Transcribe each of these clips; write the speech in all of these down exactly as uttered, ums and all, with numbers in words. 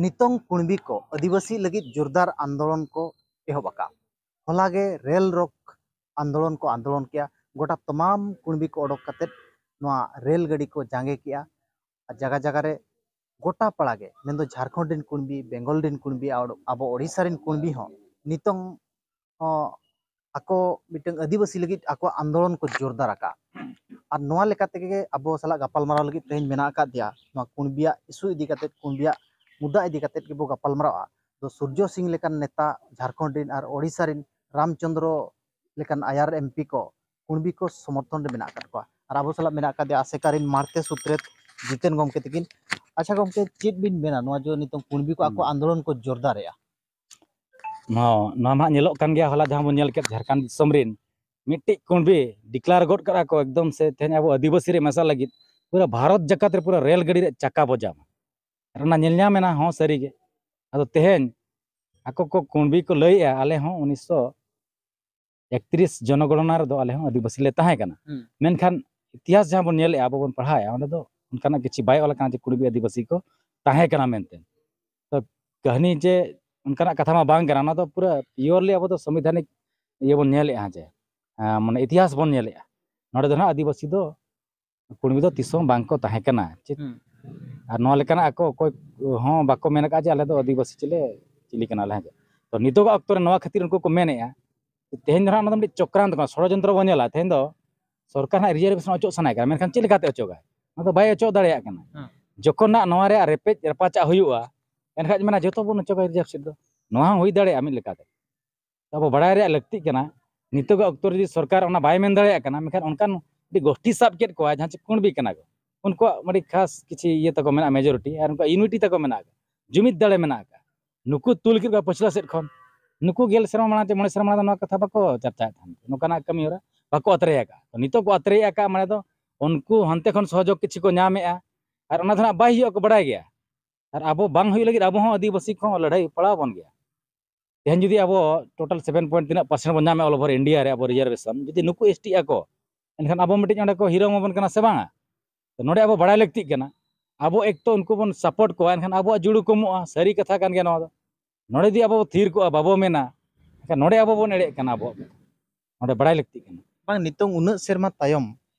ᱱᱤᱛᱚᱝ ᱠᱩᱬᱵᱤ ᱠᱚ ᱟᱹᱫᱤᱵᱟᱹᱥᱤ ᱞᱟᱹᱜᱤᱫ ᱡᱳᱨᱫᱟᱨ ᱟᱱᱫᱳᱞᱚᱱ ᱠᱚ ᱮᱦᱚᱵ ᱟᱠᱟᱫᱼᱟ᱾ ᱦᱚᱞᱟ ᱜᱮ ᱨᱮᱞ ᱨᱳᱠ ᱟᱱᱫᱳᱞᱚᱱ ᱠᱚ ᱟᱱᱫᱳᱞᱚᱱ ᱠᱮᱜᱼᱟ᱾ ᱜᱚᱴᱟ ᱛᱟᱢᱟᱢ ᱠᱩᱬᱵᱤ ᱠᱚ ᱚᱰᱚᱠ ᱠᱟᱛᱮᱫ ᱱᱚᱣᱟ ᱨᱮᱞ ᱜᱟᱹᱰᱤ ᱠᱚ ᱡᱟᱸᱜᱮ ᱠᱮᱜᱼᱟ᱾ ᱟᱨ ᱡᱟᱭᱜᱟ ᱡᱟᱭᱜᱟ ᱨᱮ ᱜᱚᱴᱟ ᱯᱟᱲᱟ ᱜᱮ, ᱢᱮᱱᱫᱚ ᱡᱷᱟᱲᱠᱷᱚᱸᱰ ᱨᱮᱱ ᱠᱩᱬᱵᱤ, ᱵᱮᱝᱜᱚᱞ ᱨᱮᱱ ᱠᱩᱬᱵᱤ, ᱟᱨ ᱟᱵᱚ ᱳᱰᱤᱥᱟ ᱨᱮᱱ ᱠᱩᱬᱵᱤ ᱦᱚᱸ ᱱᱤᱛᱚᱝ ᱦᱚᱸ ᱟᱠᱚ ᱢᱤᱫᱴᱟᱝ ᱟᱹᱫᱤᱵᱟᱹᱥᱤ ᱞᱟᱹᱜᱤᱫ ᱟᱠᱚᱣᱟᱜ ᱟᱱᱫᱳᱞᱚᱱ ᱠᱚ ᱡᱳᱨᱫᱟᱨ ᱟᱠᱟᱫᱼᱟ᱾ ᱟᱨ ᱱᱚᱣᱟ ᱞᱮᱠᱟ ᱛᱮᱜᱮ ᱟᱵᱚ ᱥᱟᱞᱟᱜ ᱜᱟᱯᱟᱞᱢᱟᱨᱟᱣ ᱞᱟᱹᱜᱤᱫ ᱛᱮᱦᱮᱧ ᱢᱮᱱᱟᱜ ᱟᱠᱟᱫᱮᱭᱟ, ᱱᱚᱣᱟ ᱠᱩᱬᱵᱤᱭᱟᱜ ᱤᱥᱩ ᱤᱫᱤ ᱠᱟᱛᱮᱫ, ᱠᱩᱬᱵᱤᱭᱟᱜ ᱢᱩᱫᱫᱟ ᱤᱫᱤ ᱠᱟᱛᱮᱫ ᱜᱮᱵᱚ ᱜᱟᱯᱟᱞᱢᱟᱨᱟᱣᱟ᱾ ᱫᱚ ᱥᱩᱨᱡᱚ ᱥᱤᱝ ᱞᱮᱠᱟᱱ ᱱᱮᱛᱟ, ᱡᱷᱟᱲᱠᱷᱚᱸᱰ ᱨᱮᱱ ᱟᱨ ᱳᱰᱤᱥᱟ ᱨᱮᱱ ᱨᱟᱢᱪᱚᱸᱫᱽᱨᱚ ᱞᱮᱠᱟᱱ ᱟᱭᱟᱨ ᱮᱢᱯᱤ ᱠᱚ ᱠᱩᱬᱵᱤ ᱠᱚ ᱥᱚᱢᱚᱨᱛᱷᱚᱱ ᱨᱮ ᱢᱮᱱᱟᱜ ᱟᱠᱟᱫ ᱠᱚᱣᱟ᱾ ᱟᱨ ᱟᱵᱚ ᱥᱟᱞᱟᱜ ᱢᱮᱱᱟᱜ ᱟᱠᱟᱫᱮᱭᱟ ᱟᱥᱮᱠᱟ ᱨᱮᱱ ᱢᱟᱲᱛᱮ ᱥᱩᱛᱨᱮᱛ ᱡᱤᱛᱮᱱ ᱜᱚᱢᱠᱮ ᱛᱟᱹᱠᱤᱱ᱾ ᱟᱪᱪᱷᱟ ᱜᱚᱢᱠᱮ, ᱪᱮᱫ ᱵᱤᱱ ᱢᱮᱱᱟ, ᱱᱚᱣᱟ ᱡᱮ ᱱᱤᱛᱚᱝ ᱠᱩᱬᱵᱤ ᱠᱚ ᱟᱠᱚ ᱦᱩᱸ᱾ ᱟᱱᱫᱳᱞᱚᱱ ᱠᱚ ᱡᱳᱨᱫᱟᱨᱮᱜᱼᱟ? ᱦᱚᱸ, ᱱᱚᱣᱟ ᱢᱟ ᱦᱟᱸᱜ ᱧᱮᱞᱚᱜ ᱠᱟᱱ ᱜᱮᱭᱟ, ᱦᱚᱞᱟ ᱡᱟᱦᱟᱸ ᱵᱚᱱ ᱧᱮᱞ ᱠᱮᱫ, ᱡᱷᱟᱲᱠᱷᱚᱸᱰ ᱫᱤᱥᱚᱢ ᱨᱮᱱ ᱢᱤᱫᱴᱤᱡ ᱠᱩᱬᱵᱤ ᱰᱤᱠᱞᱟᱨ ᱜᱚᱫ ᱠᱟᱜᱼᱟ ᱠᱚ ᱮᱠᱫᱚᱢ ᱥᱮ ᱛᱮᱦᱮᱧ ᱟᱵᱚ ᱟᱹᱫᱤᱵᱟᱹᱥᱤ ᱨᱮ ᱢᱮᱥᱟ ᱞᱟᱹᱜᱤᱫ ᱯᱩᱨᱟᱹ ᱵᱷᱟᱨᱚᱛ ᱡᱟᱠᱟᱛ ᱨᱮ ᱯᱩᱨᱟᱹ ᱨᱮᱞ ᱜᱟᱹᱰᱤ ᱨᱮ ᱪᱟᱠᱟ ᱵᱚ ᱡᱟᱢᱟ᱾ ᱟᱨ ᱚᱱᱟ ᱧᱮᱞ ᱧᱟᱢ ᱮᱱᱟ ᱦᱚᱸ ᱥᱟᱹᱨᱤ ᱜᱮ᱾ ᱟᱫᱚ ᱛᱮᱦᱮᱧ ᱟᱠᱚ ᱠᱚ ᱠᱩᱬᱵᱤ ᱠᱚ ᱞᱟᱹᱭᱮᱜᱼᱟ, ᱟᱞᱮ ᱦᱚᱸ ᱩᱱᱤᱥᱥᱚ ᱮᱠᱛᱨᱤᱥ ᱡᱚᱱᱚᱜᱚᱬᱚᱱᱟ ᱨᱮᱫᱚ ᱟᱞᱮ ᱦᱚᱸ ᱟᱹᱫᱤᱵᱟᱹᱥᱤ ᱞᱮ ᱛᱟᱦᱮᱸ ᱠᱟᱱᱟ᱾ ᱦᱩᱸ᱾ ᱢᱮᱱᱠᱷᱟᱱ ᱤᱛᱤᱦᱟᱥ ᱡᱟᱦᱟᱸ ᱵᱚᱱ ᱧᱮᱞᱮᱜᱼᱟ, ᱟᱵᱚ ᱵᱚᱱ ᱯᱟᱲᱦᱟᱣᱮᱜᱼᱟ, ᱚᱸᱰᱮ ᱫᱚ ᱚᱱᱠᱟᱱᱟᱜ ᱠᱤᱪᱷᱩ ᱵᱟᱭ ᱚᱞ ᱟᱠᱟᱱᱟ ᱡᱮ ᱠᱩᱬᱵᱤ ᱟᱹᱫᱤᱵᱟᱹᱥᱤ ᱠᱚ ᱛᱟᱦᱮᱸ ᱠᱟᱱᱟ ᱢᱮᱱᱛᱮ᱾ ᱛᱚ ᱠᱟᱹᱦᱱᱤ ᱡᱮ ᱚᱱᱠᱟᱱᱟᱜ ᱠᱟᱛᱷᱟ ᱢᱟ ᱵᱟᱝ ᱠᱟᱱᱟ, ᱚᱱᱟ ᱫᱚ ᱯᱩᱨᱟᱹ purely ᱟᱵᱚ ᱫᱚ ᱥᱚᱝᱵᱤᱫᱷᱟᱱᱤᱠ ᱤᱭᱟᱹ ᱵᱚᱱ ᱧᱮᱞᱮᱜᱼᱟ ᱡᱮ, ᱟᱸ, ᱢᱟᱱᱮ ᱤᱛᱤᱦᱟᱥ ᱵᱚᱱ ᱧᱮᱞᱮᱜᱼᱟ᱾ ᱱᱚᱰᱮ ᱫᱚ ᱱᱟᱦᱟᱜ ᱟᱹᱫᱤᱵᱟᱹᱥᱤ ᱫᱚ ᱠᱩᱬᱵᱤ ᱫᱚ ᱛᱤᱥ ᱦᱚᱸ ᱵᱟᱝ ᱠᱚ ᱛᱟᱦᱮᱸ ᱠᱟᱱᱟ᱾ ᱪᱮᱫ? ᱦᱩᱸ᱾ ᱟᱨ ᱱᱚᱣᱟ ᱞᱮᱠᱟᱱᱟᱜ ᱟᱠᱚ ᱚᱠᱚᱭ ᱦᱚᱸ ᱵᱟᱠᱚ ᱢᱮᱱ ᱟᱠᱟᱫᱼᱟ ᱡᱮ ᱟᱞᱮ ᱫᱚ ᱟᱹᱫᱤᱵᱟᱹᱥᱤ ᱪᱤᱞᱤ, ᱪᱤᱞᱤ ᱠᱟᱱᱟᱞᱮ, ᱦᱮᱸ ᱪᱮ? ᱛᱚ ᱱᱤᱛᱚᱜᱟᱜ ᱚᱠᱛᱚ ᱨᱮ ᱱᱚᱣᱟ ᱠᱷᱟᱹᱛᱤᱨ ᱩᱱᱠᱩ ᱠᱚ ᱢᱮᱱᱮᱜᱼᱟ᱾ ᱛᱮᱦᱮᱧ ᱫᱚ ᱱᱟᱦᱟᱜ ᱚᱱᱟ ᱫᱚ ᱢᱤᱫᱴᱤᱡ ᱪᱚᱠᱨᱟᱱᱛ ᱠᱟᱱᱟ, ᱥᱚᱲᱚᱡᱚᱱᱛᱨᱚ ᱵᱚᱱ ᱧᱮᱞᱟ᱾ ᱛᱮᱦᱮᱧ ᱫᱚ ᱥᱚᱨᱠᱟᱨ ᱱᱟᱦᱟᱜ reservation ᱚᱪᱚᱜ ᱥᱟᱱᱟᱭ ᱠᱟᱱᱟ, ᱢᱮᱱᱠᱷᱟᱱ ᱪᱮᱫ ᱞᱮᱠᱟᱛᱮ ᱚᱪᱚᱜᱟᱭ? ᱚᱱᱟ ᱫᱚ ᱵᱟᱭ ᱚᱪᱚᱜ ᱫᱟᱲᱮᱭᱟᱜ ᱠᱟᱱᱟ᱾ ᱦᱮᱸ᱾ ᱡᱚᱠᱷᱚᱱ ᱱᱟᱦᱟᱜ ᱱᱚᱣᱟ ᱨᱮᱭᱟᱜ ᱨᱮᱯᱮᱡ ᱨᱟᱯᱟᱪᱟᱜ ᱦᱩᱭᱩᱜᱼᱟ, ᱮᱱᱠᱷᱟᱡ ᱢᱮᱱᱟ ᱡᱚᱛᱚ ᱵᱚᱱ ᱚᱪᱚᱜᱟ reserve seat ᱫᱚ᱾ ᱱᱚᱣᱟ ᱦᱚᱸ ᱦᱩᱭ ᱫᱟᱲᱮᱭᱟᱜᱼᱟ ᱢᱤᱫ ᱞᱮᱠᱟᱛᱮ᱾ ᱟᱵᱚ ᱵᱟᱲᱟᱭ ᱨᱮᱭᱟᱜ ᱞᱟᱹᱠᱛᱤᱜ ᱠᱟᱱᱟ, ᱱᱤᱛᱚᱜᱟᱜ ᱚᱠᱛᱚ ᱨᱮ ᱡᱩᱫᱤ ᱥᱚᱨᱠᱟᱨ ᱚᱱᱟ ᱵᱟᱭ ᱢᱮᱱ ᱫᱟᱲᱮᱭᱟᱜ ᱠᱟᱱᱟ, ᱢᱮᱱᱠᱷᱟᱱ ᱚᱱᱠᱟᱱ ᱢᱤᱫᱴᱤᱡ ᱜᱳᱥᱴᱤ ᱥᱟᱵ ᱠᱮᱫ ᱠᱚᱣᱟ ᱡᱟᱦᱟᱸ ᱪᱮ ᱠᱩᱬᱵᱤ ᱠᱟᱱᱟ ᱠᱚ, ᱩᱱᱠᱩᱣᱟᱜ ᱟᱹᱰᱤ ᱠᱷᱟᱥ ᱠᱤᱪᱷᱤ ᱤᱭᱟᱹ ᱛᱟᱠᱚ ᱢᱮᱱᱟᱜᱼᱟ, majority, ᱟᱨ ᱩᱱᱠᱩᱣᱟᱜ unity ᱛᱟᱠᱚ ᱢᱮᱱᱟᱜᱼᱟ, ᱡᱩᱢᱤᱫ ᱫᱟᱲᱮ ᱢᱮᱱᱟᱜ ᱟᱠᱟᱫ᱾ ᱱᱩᱠᱩ ᱛᱩᱞ ᱠᱮᱫ ᱠᱚᱣᱟ ᱯᱟᱹᱪᱷᱞᱟᱹ ᱥᱮᱫ ᱠᱷᱚᱱ᱾ ᱱᱩᱠᱩ ᱜᱮᱞ ᱥᱮᱨᱢᱟ ᱢᱟᱲᱟᱝ ᱪᱮ ᱢᱚᱬᱮ ᱥᱮᱨᱢᱟ ᱢᱟᱲᱟᱝ ᱫᱚ ᱱᱚᱣᱟ ᱠᱟᱛᱷᱟ ᱵᱟᱠᱚ ᱪᱟᱨᱪᱟᱭᱮᱫ ᱛᱟᱦᱮᱸᱫ, ᱱᱚᱝᱠᱟᱱᱟᱜ ᱠᱟᱹᱢᱤ ᱦᱚᱨᱟ ᱵᱟᱠᱚ ᱟᱛᱨᱮ ᱟᱠᱟᱫ᱾ ᱛᱚ ᱱᱤᱛᱚᱜ ᱠᱚ ᱟᱛᱨᱮ ᱟᱠᱟᱫ ᱢᱟᱱᱮ ᱫᱚ ᱩᱱᱠᱩ ᱦᱟᱱᱛᱮ ᱠᱷᱚᱱ ᱥᱚᱦᱚᱡᱳᱜᱽ ᱠᱤᱪᱷᱩ ᱠᱚ ᱧᱟᱢᱮᱜᱼᱟ, ᱟᱨ ᱚᱱᱟ ᱫᱚ ᱱᱟᱜ ᱵᱟᱭ ᱦᱩᱭᱩᱜᱼᱟ ᱠᱚ ᱵᱟᱲᱟᱭ ᱜᱮᱭᱟ᱾ ᱟᱨ ᱟᱵᱚ ᱵᱟᱝ ᱦᱩᱭᱩᱜ ᱞᱟᱹᱜᱤᱫ ᱟᱵᱚ ᱦᱚᱸ ᱟᱹᱫᱤᱵᱟᱹᱥᱤ ᱠᱚᱦᱚᱸ ᱞᱟᱹᱲᱦᱟᱹᱭ ᱯᱟᱲᱟᱣ ᱟᱵᱚᱱ ᱜᱮᱭᱟ᱾ ᱛᱮᱦᱮᱧ ᱡᱩᱫᱤ ᱟᱵᱚ total seven point ᱛᱤᱱᱟᱹᱜ percent ᱵᱚᱱ ᱧᱟᱢᱮᱫᱼᱟ all over India ᱨᱮ ᱟᱵᱚ reservation, ᱡᱩᱫᱤ ᱱᱩᱠᱩ ST ᱟᱠᱚ, ᱮᱱᱠᱷᱟᱱ ᱟᱵᱚ ᱢᱤᱫᱴᱤᱡ ᱚᱸᱰᱮ ᱠᱚ hero ᱟᱵᱚᱱ ᱠᱟᱱᱟ ᱥᱮ ᱵᱟᱝᱟ? ᱛᱚ ᱱᱚᱰᱮ ᱟᱵᱚ ᱵᱟᱲᱟᱭ ᱞᱟᱹᱠᱛᱤᱜ ᱠᱟᱱᱟ᱾ ᱟᱵᱚ ᱮᱠ ᱛᱚ ᱩᱱᱠᱩ ᱵᱚᱱ ᱥᱟᱯᱳᱨᱴ ᱠᱚᱣᱟ, ᱮᱱᱠᱷᱟᱱ ᱟᱵᱚᱣᱟᱜ ᱡᱩᱲᱩ ᱠᱚᱢᱚᱜᱼᱟ᱾ ᱥᱟᱹᱨᱤ ᱠᱟᱛᱷᱟ ᱠᱟᱱ ᱜᱮᱭᱟ ᱱᱚᱣᱟ ᱫᱚ᱾ ᱱᱚᱰᱮ ᱡᱩᱫᱤ ᱟᱵᱚ ᱵᱚ ᱛᱷᱤᱨ ᱠᱚᱜᱼᱟ, ᱵᱟᱵᱚ ᱢᱮᱱᱟ, ᱮᱱᱠᱷᱟᱱ ᱱᱚᱰᱮ ᱟᱵᱚ ᱵᱚᱱ ᱮᱲᱮᱜ ᱠᱟᱱᱟ᱾ ᱟᱵᱚᱣᱟᱜ ᱱᱚᱰᱮ ᱵᱟᱲᱟᱭ ᱞᱟᱹᱠᱛᱤᱜ ᱠᱟᱱᱟ᱾ ᱵᱟᱝ, ᱱᱤᱛᱚᱝ ᱩᱱᱟᱹᱜ ᱥᱮᱨᱢᱟ ᱛᱟᱭᱚᱢ,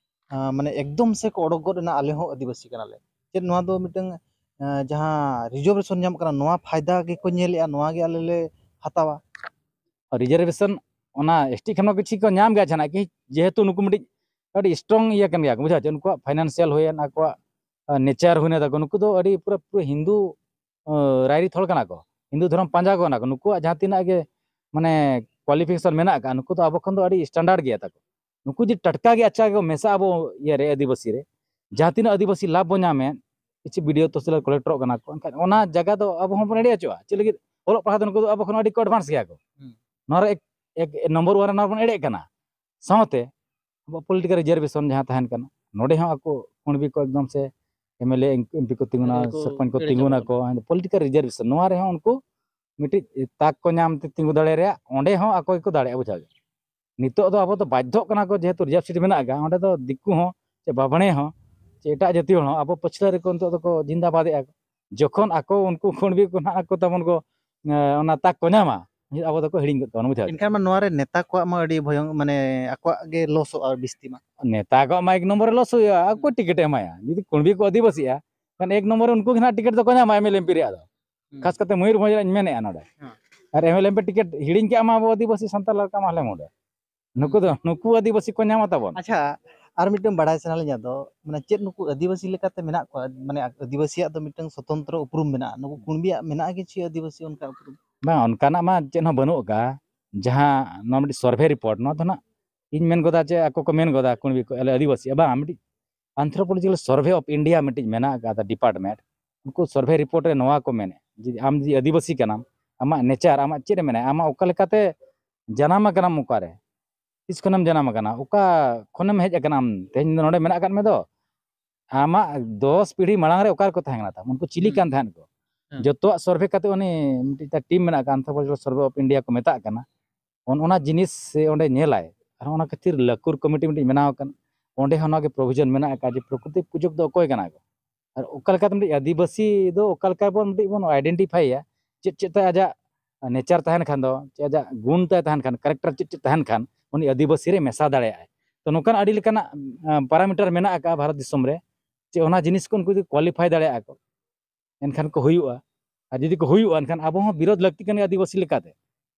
ᱟᱸ, ᱢᱟᱱᱮ ᱮᱠᱫᱚᱢ ᱥᱮᱠᱚ ᱚᱰᱚᱠ ᱜᱚᱫ ᱮᱱᱟ, "ᱟᱞᱮ ᱦᱚᱸ ᱟᱹᱫᱤᱵᱟᱹᱥᱤ ᱠᱟᱱᱟᱞᱮ"? ᱪᱮᱫ ᱱᱚᱣᱟ ᱫᱚ ᱢᱤᱫᱴᱟᱝ, ᱟᱸ, ᱡᱟᱦᱟᱸ ᱨᱤᱡᱟᱨᱵᱷᱮᱥᱚᱱ ᱧᱟᱢᱚᱜ ᱠᱟᱱᱟ, ᱱᱚᱣᱟ ᱯᱷᱟᱭᱫᱟ ᱜᱮᱠᱚ ᱧᱮᱞᱮᱜᱼᱟ, ᱱᱚᱣᱟ ᱜᱮ ᱟᱞᱮ ᱞᱮ ᱦᱟᱛᱟᱣᱟ? ᱨᱤᱡᱟᱨᱵᱷᱮᱥᱚᱱ ᱚᱱᱟ ᱮᱥᱴᱤ ᱠᱷᱟᱱ ᱢᱟ ᱠᱤᱪᱷᱩ ᱠᱚ ᱧᱟᱢ ᱜᱮᱭᱟ ᱡᱟᱦᱟᱱᱟᱜ ᱜᱮ, ᱡᱮᱦᱮᱛᱩ ᱱᱩᱠᱩ ᱢᱤᱫᱴᱤᱡ ᱟᱹᱰᱤ ᱥᱴᱨᱚᱝ ᱤᱭᱟᱹ ᱠᱟᱱ ᱜᱮᱭᱟ ᱠᱚ, ᱵᱩᱡᱷᱟᱹᱣ ᱪᱮ? ᱩᱱᱠᱩᱣᱟᱜ ᱯᱷᱟᱭᱱᱟᱱᱥᱤᱭᱟᱞ ᱦᱩᱭᱮᱱ, ᱟᱠᱚᱣᱟᱜ ᱱᱮᱪᱟᱨ ᱦᱩᱭᱱᱟ ᱛᱟᱠᱚ, ᱱᱩᱠᱩ ᱫᱚ ᱟᱹᱰᱤ ᱯᱩᱨᱟᱹ ᱯᱩᱨᱟᱹ ᱦᱤᱱᱫᱩ ᱨᱟᱭᱨᱤᱛ ᱦᱚᱲ ᱠᱟᱱᱟ ᱠᱚ, ᱦᱤᱱᱫᱩ ᱫᱷᱚᱨᱚᱢ ᱯᱟᱸᱡᱟ ᱠᱚ ᱠᱟᱱᱟ ᱠᱚ᱾ ᱱᱩᱠᱩᱣᱟᱜ ᱡᱟᱦᱟᱸ ᱛᱤᱱᱟᱹᱜ ᱜᱮ ᱢᱟᱱᱮ ᱠᱳᱣᱟᱞᱤᱯᱷᱤᱠᱮᱥᱚᱱ ᱢᱮᱱᱟᱜ ᱟᱠᱟᱫ, ᱱᱩᱠᱩ ᱫᱚ ᱟᱵᱚ ᱠᱷᱚᱱ ᱫᱚ ᱟᱹᱰᱤ ᱥᱴᱟᱱᱰᱟᱨᱰ ᱜᱮᱭᱟ ᱛᱟᱠᱚ᱾ ᱱᱩᱠᱩ ᱡᱩᱫᱤ ᱴᱟᱴᱠᱟ ᱜᱮ ᱟᱪᱪᱷᱟ ᱜᱮᱠᱚ ᱢᱮᱥᱟᱜᱼᱟ ᱟᱵᱚ ᱤᱭᱟᱹ ᱨᱮ, ᱟᱹᱫᱤᱵᱟᱹᱥᱤ ᱨᱮ, ᱡᱟᱦᱟᱸ ᱛᱤᱱᱟᱹᱜ ᱟᱹᱫᱤᱵᱟᱹᱥᱤ ᱞᱟᱵᱷ ᱵᱚ ᱧᱟᱢᱮᱫ, ᱠᱤᱪᱷᱩ ᱵᱤ ᱰᱤ ᱳ ᱛᱚᱦᱥᱤᱞ ᱨᱮ ᱠᱚᱞᱮᱠᱴᱚᱨᱚᱜ ᱠᱟᱱᱟ ᱠᱚ, ᱮᱱᱠᱷᱟᱱ ᱚᱱᱟ ᱡᱟᱭᱜᱟ ᱫᱚ ᱟᱵᱚ ᱦᱚᱸᱵᱚᱱ ᱮᱲᱮ ᱦᱚᱪᱚᱜᱼᱟ᱾ ᱪᱮᱫ ᱞᱟᱹᱜᱤᱫ? ᱚᱞᱚᱜ ᱯᱟᱲᱦᱟᱣ ᱫᱚ ᱱᱩᱠᱩ ᱫᱚ ᱟᱵᱚ ᱠᱷᱚᱱ ᱟᱹᱰᱤ ᱠᱚ ᱮᱰᱵᱷᱟᱱᱥ ᱜᱮᱭᱟ ᱠᱚ᱾ ᱦᱩᱸ᱾ ᱱᱚᱣᱟ ᱨᱮ ᱮᱠ, ᱮᱠ, ᱱᱚᱢᱵᱚᱨ ᱚᱣᱟᱱ ᱨᱮ ᱱᱚᱣᱟ ᱵᱚᱱ ᱮᱲᱮᱜ ᱠᱟᱱᱟ᱾ ᱥᱟᱶᱛᱮ ᱟᱵᱚᱣᱟᱜ ᱯᱚᱞᱤᱴᱤᱠᱟᱞ ᱨᱤᱡᱟᱨᱵᱷᱮᱥᱚᱱ ᱡᱟᱦᱟᱸ ᱛᱟᱦᱮᱱ ᱠᱟᱱᱟ, ᱱᱚᱰᱮ ᱦᱚᱸ ᱟᱠᱚ ᱠᱩᱬᱵᱤ ᱠᱚ ᱮᱠᱫᱚᱢ ᱥᱮ ᱮᱢ ᱮᱞ ᱮ, ᱮᱢ ᱯᱤ ᱠᱚ ᱛᱤᱸᱜᱩᱱᱟ, ᱮᱲᱮ ᱠᱚ ᱥᱚᱨᱯᱚᱧᱪ ᱠᱚ ᱮᱲᱮ ᱛᱤᱸᱜᱩᱱᱟ ᱪᱟᱵᱟ ᱠᱚ, ᱯᱚᱞᱤᱴᱤᱠᱟᱞ ᱨᱤᱡᱟᱨᱵᱷᱮᱥᱚᱱ, ᱱᱚᱣᱟ ᱨᱮᱦᱚᱸ ᱩᱱᱠᱩ ᱢᱤᱫᱴᱤᱡ ᱛᱟᱠ ᱠᱚ ᱧᱟᱢ ᱛᱮ ᱛᱤᱸᱜᱩ ᱫᱟᱲᱮ ᱨᱮᱭᱟᱜ, ᱚᱸᱰᱮ ᱦᱚᱸ ᱟᱠᱚ ᱜᱮᱠᱚ ᱫᱟᱲᱮᱭᱟᱜᱼᱟ, ᱵᱩᱡᱷᱟᱹᱣ ᱜᱮ᱾ ᱱᱤᱛᱚᱜ ᱫᱚ ᱟᱵᱚ ᱫᱚ ᱵᱟᱫᱽᱫᱷᱚᱜ ᱠᱟᱱᱟ ᱠᱚ, ᱡᱮᱦᱮᱛᱩ ᱨᱤᱡᱟᱨᱵᱷ ᱥᱤᱴ ᱢᱮᱱᱟᱜ ᱟᱠᱟᱫ, ᱚᱸᱰᱮ ᱫᱚ ᱫᱤᱠᱩ ᱦᱚᱸ ᱪᱮ ᱵᱟᱵᱽᱬᱮ ᱦᱚᱸ ᱪᱮ ᱮᱴᱟᱜ ᱡᱟᱹᱛᱤ ᱦᱚᱲ ᱦᱚᱸ ᱟᱵᱚ ᱯᱟᱹᱪᱷᱞᱟᱹ ᱨᱮᱠᱚ ᱱᱤᱛᱚᱜ ᱫᱚᱠᱚ ᱡᱤᱱᱫᱟᱵᱟᱫᱮᱜᱼᱟ ᱠᱚ᱾ ᱡᱚᱠᱷᱚᱱ ᱟᱠᱚ ᱩᱱᱠᱩ ᱠᱩᱬᱵᱤ ᱠᱚ ᱱᱟᱦᱟᱜ ᱟᱠᱚ ᱛᱟᱵᱚᱱ ᱠᱚ, ᱮ, ᱚᱱᱟ ᱛᱟᱠ ᱠᱚ ᱧᱟᱢᱟ, ᱟᱵᱚ ᱫᱚᱠᱚ ᱦᱤᱲᱤᱧ ᱜᱚᱫ ᱠᱟᱵᱚᱱᱟ, ᱵᱩᱡᱷᱟᱹᱣ᱾ ᱮᱱᱠᱷᱟᱱ ᱢᱟ ᱱᱚᱣᱟ ᱨᱮ ᱱᱮᱛᱟ ᱠᱚᱣᱟᱜ ᱢᱟ ᱟᱹᱰᱤ ᱵᱷᱚᱭᱚᱝ, ᱢᱟᱱᱮ ᱟᱠᱚᱣᱟᱜ ᱜᱮ ᱞᱚᱥᱚᱜᱼᱟ ᱵᱤᱥᱛᱤ ᱢᱟ᱾ ᱱᱮᱛᱟ ᱠᱚᱣᱟᱜ ᱢᱟ ᱮᱠ ᱱᱚᱢᱵᱚᱨ ᱨᱮ ᱞᱚᱥ ᱦᱩᱭᱩᱜᱼᱟ, ᱟᱠᱚ ᱴᱤᱠᱤᱴ ᱮ ᱮᱢᱟᱭᱟ᱾ ᱡᱩᱫᱤ ᱠᱩᱬᱵᱤ ᱠᱚ ᱟᱹᱫᱤᱵᱟᱹᱥᱤᱜᱼᱟ, ᱠᱷᱟᱱ ᱮᱠ ᱱᱚᱢᱵᱚᱨ ᱨᱮ ᱩᱱᱠᱩ ᱜᱮ ᱱᱟᱦᱟᱜ ᱴᱤᱠᱤᱴ ᱫᱚᱠᱚ ᱧᱟᱢᱟ, ᱮᱢ ᱮᱞ ᱮ ᱮᱢ ᱯᱤ ᱨᱮᱭᱟᱜ ᱫᱚ᱾ ᱦᱩᱸ᱾ ᱠᱷᱟᱥ ᱠᱟᱛᱮ ᱢᱚᱭᱩᱨᱵᱷᱚᱸᱡᱽ ᱨᱮᱧ ᱢᱮᱱᱮᱫᱼᱟ ᱱᱚᱰᱮ᱾ ᱦᱮᱸ᱾ ᱟᱨ M L A M P ticket ᱦᱤᱲᱤᱧ ᱠᱮᱜᱼᱟ ᱢᱟ ᱟᱵᱚ ᱟᱹᱫᱤᱵᱟᱹᱥᱤ ᱥᱟᱱᱛᱟᱲ ᱞᱮᱠᱟ ᱢᱟ ᱟᱞᱮ ᱱᱚᱰᱮ᱾ ᱱᱩᱠᱩ ᱫᱚ, ᱱᱩᱠᱩ ᱟᱹᱫᱤᱵᱟᱹᱥᱤ ᱠᱚ ᱧᱟᱢᱟ ᱛᱟᱵᱚᱱ᱾ ᱟᱪᱪᱷᱟ, ᱟᱨ ᱢᱤᱫᱴᱟᱝ ᱵᱟᱲᱟᱭ ᱥᱟᱱᱟ ᱞᱤᱧᱟ ᱫᱚ, ᱢᱟᱱᱮ ᱪᱮᱫ ᱱᱩᱠᱩ ᱟᱹᱫᱤᱵᱟᱹᱥᱤ ᱞᱮᱠᱟᱛᱮ ᱢᱮᱱᱟᱜ ᱠᱚᱣᱟ? ᱢᱟᱱᱮ ᱟᱹᱫᱤᱵᱟᱹᱥᱤᱭᱟᱜ ᱫᱚ ᱢᱤᱫᱴᱟᱝ ᱥᱚᱛᱚᱱᱛᱨᱚ ᱩᱯᱨᱩᱢ ᱢᱮᱱᱟᱜᱼᱟ, ᱱᱩᱠᱩ ᱠᱩᱬᱵᱤᱭᱟᱜ ᱢᱮᱱᱟᱜᱼᱟ ᱠᱤ ᱪᱮᱫ ᱟᱹᱫᱤᱵᱟᱹᱥᱤ ᱚᱱᱠᱟ ᱩᱯᱨᱩᱢ? ᱵᱟᱝ, ᱚᱱᱠᱟᱱᱟᱜ ᱢᱟ ᱪᱮᱫ ᱦᱚᱸ ᱵᱟᱹᱱᱩᱜ ᱟᱠᱟᱫᱼᱟ᱾ ᱡᱟᱦᱟᱸ ᱱᱚᱣᱟ ᱢᱤᱫᱴᱤᱡ ᱥᱚᱨᱵᱷᱮ ᱨᱤᱯᱳᱨᱴ, ᱱᱚᱣᱟ ᱫᱚ ᱱᱟᱜ ᱤᱧ ᱢᱮᱱ ᱜᱚᱫᱟ ᱡᱮ ᱟᱠᱚ ᱠᱚ ᱢᱮᱱ ᱜᱚᱫᱟ ᱠᱩᱬᱵᱤ ᱠᱚ, ᱟᱞᱮ ᱟᱹᱫᱤᱵᱟᱹᱥᱤ, ᱵᱟᱝ, ᱢᱤᱫᱴᱤᱡ ᱟᱱᱛᱷᱨᱳᱯᱳᱞᱚᱡᱤᱠᱟᱞ ᱥᱚᱨᱵᱷᱮ ᱚᱯᱷ ᱤᱱᱰᱤᱭᱟ ᱢᱤᱫᱴᱤᱡ ᱢᱮᱱᱟᱜ ᱟᱠᱟᱫᱟ ᱰᱤᱯᱟᱨᱴᱢᱮᱱᱴ, ᱩᱱᱠᱩ ᱥᱚᱨᱵᱷᱮ ᱨᱤᱯᱳᱨᱴ ᱨᱮ ᱱᱚᱣᱟ ᱠᱚ ᱢᱮᱱᱮᱫ ᱡᱮ ᱟᱢ ᱡᱩᱫᱤ ᱟᱹᱫᱤᱵᱟᱹᱥᱤ ᱠᱟᱱᱟᱢ, ᱟᱢᱟᱜ ᱱᱮᱪᱟᱨ, ᱟᱢᱟᱜ ᱪᱮᱫ ᱮ ᱢᱮᱱᱟ, ᱟᱢᱟᱜ ᱚᱠᱟ ᱞᱮᱠᱟᱛᱮ ᱡᱟᱱᱟᱢ ᱟᱠᱟᱱᱟᱢ, ᱚᱠᱟᱨᱮ, ᱛᱤᱥ ᱠᱷᱚᱱᱮᱢ ᱡᱟᱱᱟᱢ ᱟᱠᱟᱱᱟ, ᱚᱠᱟ ᱠᱷᱚᱱᱮᱢ ᱦᱮᱡ ᱟᱠᱟᱱᱟ, ᱟᱢ ᱛᱮᱦᱮᱧ ᱫᱚ ᱱᱚᱰᱮ ᱢᱮᱱᱟᱜ ᱟᱠᱟᱫ ᱢᱮ ᱫᱚ, ᱟᱢᱟᱜ ᱫᱚᱥ ᱯᱤᱲᱦᱤ ᱢᱟᱲᱟᱝ ᱨᱮ ᱚᱠᱟ ᱨᱮᱠᱚ ᱛᱟᱦᱮᱸ ᱠᱟᱱᱟ ᱛᱟᱢ, ᱩᱱᱠᱩ ᱪᱤᱞᱤ ᱦᱩᱸ᱾ ᱠᱟᱱ ᱛᱟᱦᱮᱸᱫ ᱠᱚ? ᱦᱮᱸ᱾ ᱡᱚᱛᱚᱣᱟᱜ ᱥᱚᱨᱵᱷᱮ ᱠᱟᱛᱮ ᱩᱱᱤ ᱢᱤᱫᱴᱤᱡ ᱴᱤᱢ ᱢᱮᱱᱟᱜ ᱟᱠᱟᱫ, ᱟᱱᱛᱷᱨᱳᱯᱳᱞᱚᱡᱤᱠᱟᱞ ᱥᱚᱨᱵᱷᱮ ᱚᱯᱷ ᱤᱱᱰᱤᱭᱟ ᱠᱚ ᱢᱮᱛᱟᱜ ᱠᱟᱱᱟ, ᱚᱱ-, ᱚᱱᱟ ᱡᱤᱱᱤᱥ ᱥᱮ ᱚᱸᱰᱮ ᱧᱮᱞᱟᱭ᱾ ᱟᱨ ᱚᱱᱟ ᱠᱷᱟᱹᱛᱤᱨ ᱞᱟᱹᱠᱩᱨ ᱠᱚᱢᱤᱴᱤ ᱢᱤᱫᱴᱤᱡ ᱵᱮᱱᱟᱣ ᱟᱠᱟᱱ, ᱚᱸᱰᱮ ᱦᱚᱸ ᱱᱚᱣᱟ ᱜᱮ ᱯᱨᱚᱵᱷᱤᱡᱚᱱ ᱢᱮᱱᱟᱜ ᱟᱠᱟᱫ ᱡᱮ ᱯᱨᱚᱠᱨᱤᱛᱤ ᱯᱩᱡᱚᱠ ᱫᱚ ᱚᱠᱚᱭ ᱠᱟᱱᱟ ᱠᱚ? ᱟᱨ ᱚᱠᱟ ᱞᱮᱠᱟᱛᱮ ᱢᱤᱫᱴᱤᱡ ᱟᱹᱫᱤᱵᱟᱹᱥᱤ ᱫᱚ ᱚᱠᱟ ᱞᱮᱠᱟ ᱵᱚᱱ ᱢᱤᱫᱴᱤᱡ ᱵᱚᱱ ᱟᱭᱰᱮᱱᱴᱤᱯᱷᱟᱭᱟ, ᱪᱮᱫ ᱪᱮᱫ ᱛᱮ ᱟᱡᱟᱜ ᱱᱮᱪᱟᱨ ᱛᱟᱦᱮᱱ ᱠᱷᱟᱱ ᱫᱚ, ᱪᱮ ᱟᱡᱟᱜ ᱜᱩᱱ ᱛᱟᱭ ᱛᱟᱦᱮᱱ ᱠᱷᱟᱱ, ᱠᱮᱨᱮᱠᱴᱟᱨ ᱪᱮᱫ ᱪᱮᱫ ᱛᱟᱦᱮᱱ ᱠᱷᱟᱱ, ᱩᱱᱤ ᱟᱹᱫᱤᱵᱟᱹᱥᱤ ᱨᱮ ᱢᱮᱥᱟ ᱫᱟᱲᱮᱭᱟᱜᱼᱟᱭ᱾ ᱛᱚ ᱱᱚᱝᱠᱟᱱ ᱟᱹᱰᱤ ᱞᱮᱠᱟᱱᱟᱜ ᱯᱟᱨᱟᱢᱤᱴᱟᱨ ᱢᱮᱱᱟᱜ ᱟᱠᱟᱫᱼᱟ ᱵᱷᱟᱨᱚᱛ ᱫᱤᱥᱚᱢ ᱨᱮ, ᱡᱮ ᱚᱱᱟ ᱡᱤᱱᱤᱥ ᱠᱚ ᱩᱱᱠᱩ ᱡᱩᱫᱤ ᱠᱳᱣᱟᱞᱤᱯᱷᱟᱭ ᱫᱟᱲᱮᱭᱟᱜᱼᱟ ᱠᱚ, ᱮᱱᱠᱷᱟᱱ ᱠᱚ ᱦᱩᱭᱩᱜᱼᱟ᱾ ᱟᱨ ᱡᱩᱫᱤ ᱠᱚ ᱦᱩᱭᱩᱜᱼᱟ, ᱮᱱᱠᱷᱟᱱ ᱟᱵᱚ ᱦᱚᱸ ᱵᱤᱨᱳᱫᱷ ᱞᱟᱹᱠᱛᱤ ᱠᱟᱱ ᱜᱮᱭᱟ ᱟᱹᱫᱤᱵᱟᱹᱥᱤ ᱞᱮᱠᱟᱛᱮ᱾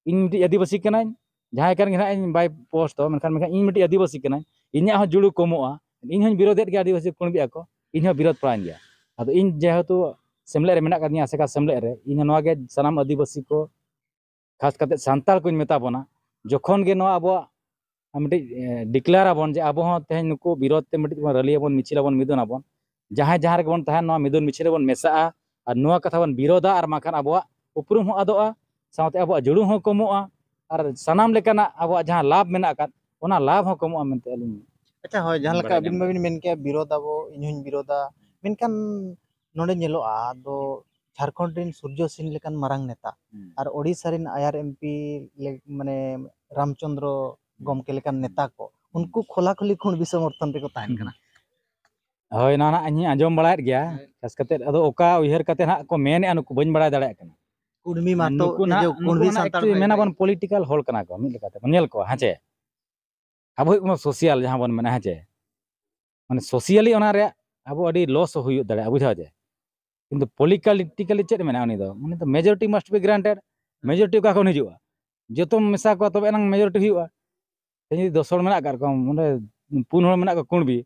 ᱤᱧ ᱢᱤᱫᱴᱤᱡ ᱟᱹᱫᱤᱵᱟᱹᱥᱤ ᱠᱟᱹᱱᱟᱹᱧ, ᱡᱟᱦᱟᱸᱭ ᱠᱟᱱ ᱜᱮ ᱱᱟᱦᱟᱜ ᱤᱧ ᱵᱟᱭ ᱯᱳᱥᱴ ᱛᱟᱵᱚᱱ, ᱢᱮᱱᱠᱷᱟᱱ, ᱢᱮᱱᱠᱷᱟᱱ ᱤᱧ ᱢᱤᱫᱴᱤᱡ ᱟᱹᱫᱤᱵᱟᱹᱥᱤ ᱠᱟᱹᱱᱟᱹᱧ, ᱤᱧᱟᱹᱜ ᱦᱚᱸ ᱡᱩᱲᱩ ᱠᱚᱢᱚᱜᱼᱟ, ᱤᱧ ᱦᱚᱸᱧ ᱵᱤᱨᱳᱫᱷᱮᱫ ᱜᱮᱭᱟ ᱟᱹᱫᱤᱵᱟᱹᱥᱤ ᱠᱩᱬᱵᱤ ᱟᱠᱚ, ᱤᱧ ᱦᱚᱸ ᱵᱤᱨᱳᱫᱷ ᱯᱟᱲᱟᱧ ᱜᱮᱭᱟ᱾ ᱟᱫᱚ ᱤᱧ ᱡᱮᱦᱮᱛᱩ ᱥᱮᱢᱞᱮᱫ ᱨᱮ ᱢᱮᱱᱟᱜ ᱟᱠᱟᱫᱤᱧᱟ, ᱟᱥᱮᱠᱟ ᱥᱮᱢᱞᱮᱫ ᱨᱮ, ᱤᱧ ᱦᱚᱸ ᱱᱚᱣᱟ ᱜᱮ ᱥᱟᱱᱟᱢ ᱟᱹᱫᱤᱵᱟᱹᱥᱤ ᱠᱚ, ᱠᱷᱟᱥ ᱠᱟᱛᱮ ᱥᱟᱱᱛᱟᱲ ᱠᱚᱧ ᱢᱮᱛᱟ ᱵᱚᱱᱟ, ᱡᱚᱠᱷᱚᱱ ᱜᱮ ᱱᱚᱣᱟ ᱟᱵᱚᱣᱟᱜ ᱢᱤᱫᱴᱤᱡ ᱰᱤᱠᱞᱮᱭᱟᱨ ᱟᱵᱚᱱ ᱡᱮ ᱟᱵᱚ ᱦᱚᱸ ᱛᱮᱦᱮᱧ ᱱᱩᱠᱩ ᱵᱤᱨᱳᱫᱷ ᱛᱮ ᱢᱤᱫᱴᱤᱡ ᱵᱚᱱ ᱨᱟᱹᱞᱤ ᱟᱵᱚᱱ, ᱢᱤᱪᱷᱤᱞ ᱟᱵᱚᱱ, ᱢᱤᱫᱩᱱ ᱟᱵᱚᱱ, ᱡᱟᱦᱟᱸᱭ ᱡᱟᱦᱟᱸ ᱨᱮᱜᱮ ᱵᱚᱱ ᱛᱟᱦᱮᱱ, ᱱᱚᱣᱟ ᱢᱤᱫᱩᱱ ᱢᱤᱪᱷᱤᱞ ᱨᱮᱵᱚᱱ ᱢᱮᱥᱟᱜᱼᱟ ᱟᱨ ᱱᱚᱣᱟ ᱠᱟᱛᱷᱟ ᱵᱚᱱ ᱵᱤᱨᱳᱫᱷᱟ, ᱟᱨ ᱵᱟᱝᱠᱷᱟᱱ ᱟᱵᱚᱣᱟᱜ ᱩᱯᱨᱩᱢ ᱦᱚᱸ ᱟᱫᱚᱜᱼᱟ, ᱥᱟᱶᱛᱮ ᱟᱵᱚᱣᱟᱜ ᱡᱩᱲᱩ ᱦᱚᱸ ᱠᱚᱢᱚᱜᱼᱟ, ᱟᱨ ᱥᱟᱱᱟᱢ ᱞᱮᱠᱟᱱᱟᱜ ᱟᱵᱚᱣᱟᱜ ᱡᱟᱦᱟᱸ ᱞᱟᱵᱷ ᱢᱮᱱᱟᱜ ᱟᱠᱟᱫ, ᱚᱱᱟ ᱞᱟᱵᱷ ᱦᱚᱸ ᱠᱚᱢᱚᱜᱼᱟ ᱢᱮᱱᱛᱮ ᱟᱹᱞᱤᱧ ᱟᱪᱪᱷᱟ, ᱦᱳᱭ, ᱡᱟᱦᱟᱸ ᱞᱮᱠᱟ ᱵᱟᱲᱟᱭ ᱟᱹᱵᱤᱱ ᱧᱟᱢ ᱢᱟᱵᱤᱱ ᱢᱮᱱ ᱠᱮᱜᱼᱟ, ᱵᱤᱨᱳᱫᱷ ᱟᱵᱚ, ᱤᱧ ᱦᱚᱧ ᱵᱤᱨᱳᱫᱷᱟ, ᱢᱮᱱᱠᱷᱟᱱ ᱱᱚᱰᱮ ᱧᱮᱞᱚᱜᱼᱟ, ᱫᱚ ᱡᱷᱟᱲᱠᱷᱚᱸᱰ ᱨᱮᱱ ᱥᱩᱨᱡᱚ ᱥᱮᱱ ᱞᱮᱠᱟᱱ ᱢᱟᱨᱟᱝ ᱱᱮᱛᱟ ᱦᱩᱸ᱾ ᱟᱨ ᱳᱰᱤᱥᱟ ᱨᱮᱱ ᱟᱭᱟᱨ ᱮᱢᱯᱤ ᱞᱮ-, ᱢᱟᱱᱮ ᱨᱟᱢᱪᱚᱸᱫᱽᱨᱚ ᱦᱩᱸ᱾ ᱜᱚᱢᱠᱮ ᱞᱮᱠᱟᱱ ᱦᱩᱸ᱾ ᱱᱮᱛᱟ ᱠᱚ, ᱦᱩᱸ᱾ ᱩᱱᱠᱩ ᱠᱷᱚᱞᱟ ᱠᱷᱚᱞᱤ ᱠᱷᱩᱱ ᱵᱤᱥᱚᱢᱚᱨᱛᱷᱚᱱ ᱨᱮᱠᱚ ᱛᱟᱦᱮᱱ ᱦᱩᱸ᱾ ᱠᱟᱱᱟ᱾ ᱦᱳᱭ, ᱱᱚᱣᱟ ᱱᱟᱜ ᱤᱧ ᱟᱸᱡᱚᱢ ᱵᱟᱲᱟᱭᱮᱫ ᱜᱮᱭᱟ, ᱦᱳᱭ᱾ ᱠᱷᱟᱥ ᱠᱟᱛᱮ ᱟᱫᱚ ᱚᱠᱟ ᱩᱭᱦᱟᱹᱨ ᱠᱟᱛᱮ ᱱᱟᱜ ᱠᱚ ᱢᱮᱱᱮᱫᱼᱟ, ᱱᱩᱠᱩ ᱵᱟᱹᱧ ᱵᱟᱲᱟᱭ ᱫᱟᱲᱮᱭᱟᱜ ᱠᱟᱱᱟ᱾ ᱠᱩᱲᱢᱤ ᱢᱟᱛᱚ, ᱱᱩᱠᱩ ᱱᱟᱜ, ᱤᱭᱟᱹ, ᱱᱩᱠᱩ ᱠᱩᱲᱢᱤ ᱱᱟᱜ ᱥᱟᱱᱛᱟᱲ actually ᱵᱷᱟᱹᱭ ᱢᱮᱱᱟ ᱵᱷᱟᱹᱭ᱾ ᱵᱚᱱ ᱯᱚᱞᱤᱴᱤᱠᱟᱞ ᱦᱚᱲ ᱠᱟᱱᱟ ᱠᱚ, ᱢᱤᱫ ᱞᱮᱠᱟᱛᱮ ᱵᱚᱱ ᱧᱮᱞ ᱠᱚᱣᱟ, ᱦᱮᱸ ᱪᱮ? ᱟᱵᱚ ᱦᱩᱭᱩᱜ ᱠᱟᱱᱟ ᱥᱳᱥᱤᱭᱟᱞ, ᱡᱟᱦᱟᱸ ᱵᱚᱱ ᱢᱮᱱᱟ, ᱦᱮᱸ ᱪᱮ? ᱢᱟᱱᱮ ᱥᱳᱥᱤᱭᱟᱞᱤ ᱚᱱᱟ ᱨᱮᱭᱟᱜ ᱟᱵᱚ ᱟᱹᱰᱤ ᱞᱚᱥ ᱦᱚᱸ ᱦᱩᱭᱩᱜ ᱫᱟᱲᱮᱭᱟᱜᱼᱟ, ᱵᱩᱡᱷᱟᱹᱣ ᱪᱮ? ᱠᱤᱱᱛᱩ ᱯᱚᱞᱤᱴᱤᱠᱟᱞᱤ ᱪᱮᱫ ᱢᱮᱱᱟᱜᱼᱟ ᱩᱱᱤ ᱫᱚ? ᱩᱱᱤ ᱫᱚ majority must be granted᱾ Majority ᱚᱠᱟ ᱠᱷᱚᱱ ᱦᱤᱡᱩᱜᱼᱟ? ᱡᱚᱛᱚᱢ ᱢᱮᱥᱟ ᱠᱚᱣᱟ, ᱛᱚᱵᱮ ᱮᱱᱟᱝ ᱢᱮᱡᱚᱨᱤᱴᱤ ᱦᱩᱭᱩᱜᱼᱟ᱾ ᱛᱮᱦᱮᱧ ᱡᱩᱫᱤ ᱫᱚᱥ ᱦᱚᱲ ᱢᱮᱱᱟᱜ ᱟᱠᱟᱫ ᱠᱚᱣᱟ, ᱚᱸᱰᱮ ᱯᱩᱱ ᱦᱚᱲ ᱢᱮᱱᱟᱜ ᱠᱚᱣᱟ ᱠᱩᱬᱵᱤ,